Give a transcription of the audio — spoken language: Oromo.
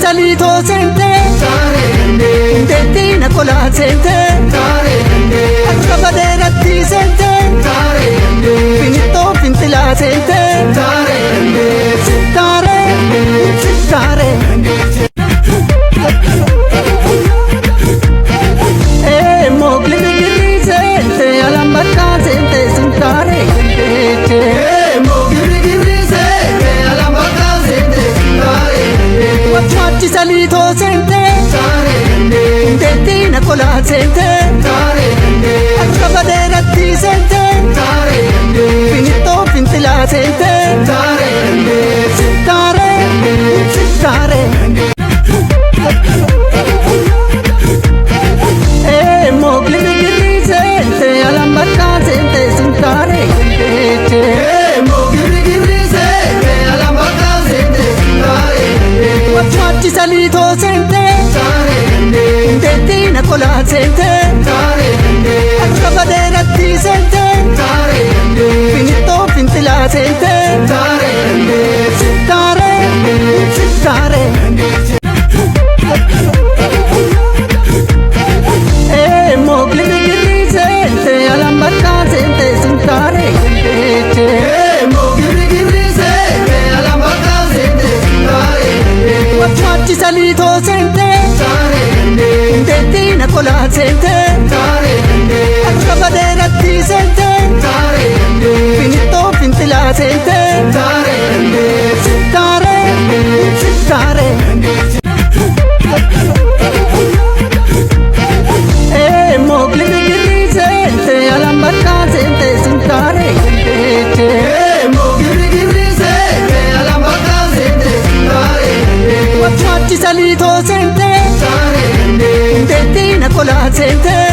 Saliitoo seentee deettii na kolaa seentee arraba dheeratti seentee finittoo finxilaa seentee taaree taaree. Moogli girrii seentee alaan bakkaa seentee sintaaree dandeechee. Moogli girrii seentee alaan bakkaa seentee sintaaree dandeechee. Wachi saliitoo seentee deettii na kolaa seentee arraba dheeratti seentee finittoo finxilaa seentee taaree taaree. Moogli girrii seentee alaan bakkaa seentee sintaaree dandeechee. Moogli girrii seentee alaan bakkaa seentee sintaaree dandeechee. Wachi saliitoo seentee deettii na kolaa seentee arraba dheeratti seentee finittoo finxilaa seentee taaree taaree. Moogli girrii seentee alaan bakkaa seentee sintaaree dandeechee. Moogli girrii seentee alaan bakkaa seentee sintaaree dandeechee. Wachi saliitoo seentee deettii na kolaa seentee arraba dheeratti seentee finittoo finxilaa seentee taaree taaree. Moogli girrii seentee alaan bakkaa seentee sintaaree dandeechee. Moogli girrii seentee alaan bakkaa seentee sintaaree dandeechee. Wachi saliitoo seentee deettii na kolaa seentee.